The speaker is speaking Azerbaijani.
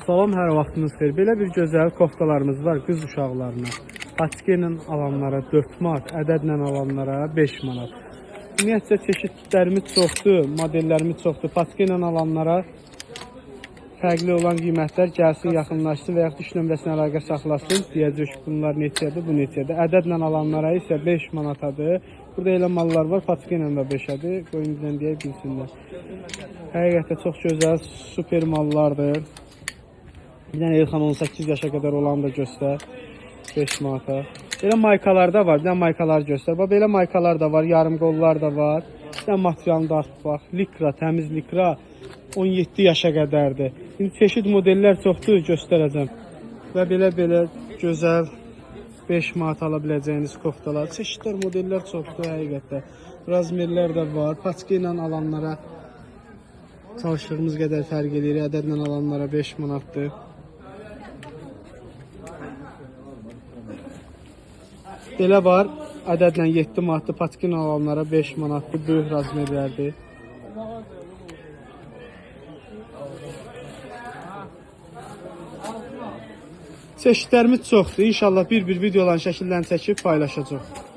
Salam, hər vaxtınız xeyir. Belə bir gözəl koftalarımız var qız uşaqlarına. Paçka ilə alanlara 4 manat, ədədlə alanlara 5 manat. Ümumiyyətcə çeşidlərimiz çoxdur, modellərimiz çoxdur. Paçka ilə alanlara fərqli olan qiymətlər gəlsin, yaxınlaşsın və yaxud iş nömrəsinə əlaqə saxlasın. Deyəcək ki, bunlar neçədir, bu neçədir. Ədədlə alanlara isə 5 manatadır. Burada elə mallar var, paçka ilə də 5-ədir. Qoy indidən deyək bilsinlər. Həqiqətən çox gözəl, super mallardır. Bir dənə Elxan 18 yaşa qədər olanı da göstər. 5 manata. Belə maykalar da var. Bir dənə maykalar göstər. Bax belə maykalar da var, yarım qollar da var. Bir dənə materialını da artıq bax. Likra, təmiz likra 17 yaşa qədərdir. İndi çeşid modellər çoxdur, göstərəcəm. Və belə-belə gözəl 5 manat ala biləcəyiniz koftalar. Çeşidlər, modellər çoxdur həqiqətdə. Razmerlər də var. Paçka ilə alanlara çalışdığımız qədər fərq eləyir. Ədədlə alanlara 5 manatdır. Belə var, ədədlə 7 manatdır, paçka ilə alanlara 5 manatdır, böyük razmerlərdir. Çeşidlərimiz çoxdur. İnşallah bir-bir videoların şəkillərini çəkib paylaşacağıq.